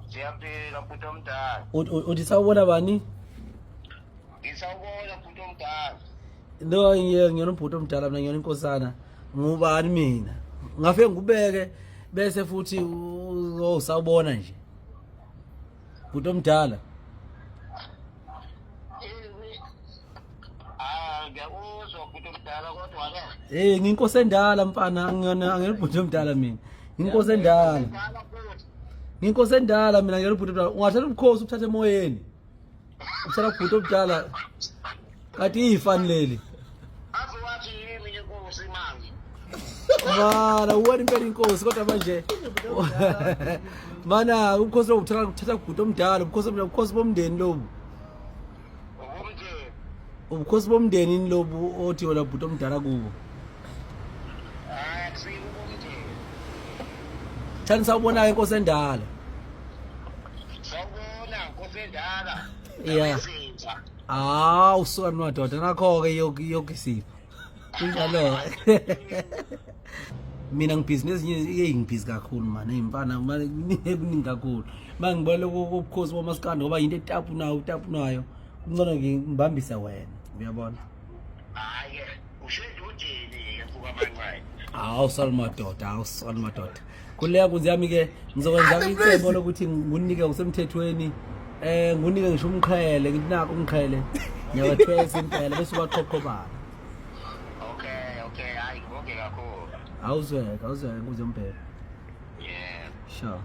Siyaphila bhuti omdala. Uthi sawubona bani? Ngisawubona bhuti omdala. No, ngiyona ubhuti omdala mina, ngiyona inkosana. Ngubani mina? Ngafike ngikubeke bese futhi oh sawubona nje. Bhuti omdala. Ah, ngiyakuzwa bhuti omdala kodwa ke. Hey, nginkosi endala mfana, ngiyona angiyona ubhuti omdala mina. Nginkosi endala. Nginkosi endala mina, ngiyona ubhuti omdala. Ungathatha ubukhosi ubuthathe emoyeni. Uthatha ubhuti omdala. Kanti ifani leli. Aze wathi yimi inkosi manje. Mana uwena impela inkosi kodwa manje. Mana ubukhosi obuthatha uthatha ubhuti omdala, ubukhosi bomndeni lobu. Ubumndeni. Ubukhosi bomndeni yini lobu othi wena bhuti omdala kubo? Hayi, akusibo ubumndeni. Thani sawubona-ke inkosi endala. Sawubona nkosi endala. Yeah. Izinja. Hawu suka madoda, nakho-ke yoke isipho. Kunjalo. Mina ngibhizi nezinye, eyi ngibhizi kakhulu mani, eyi mfana mani, kuningi kakhulu. Uma ngibona lokho kobukhosi bomasikandi ngoba yinto etapu nayo, utapu nayo. Kungcono ngibambise wena, uyabona? Hayi, usho endodeni ke mfuka manqayi. Hawu sali madoda, hawu sali madoda. Kuleya nkunzi yami ke ngizokwenza icebo lokuthi ngunike ngokusemthethweni, ngunike ngisho umqhele, ngithi naku umqhele. Ngiyabathwesa impela bese ubaqhoqhobala. Okay, hayi ngibonge kakhulu. Awuzweke, awuzweke nkunzi yombheka. Yeah. Sure.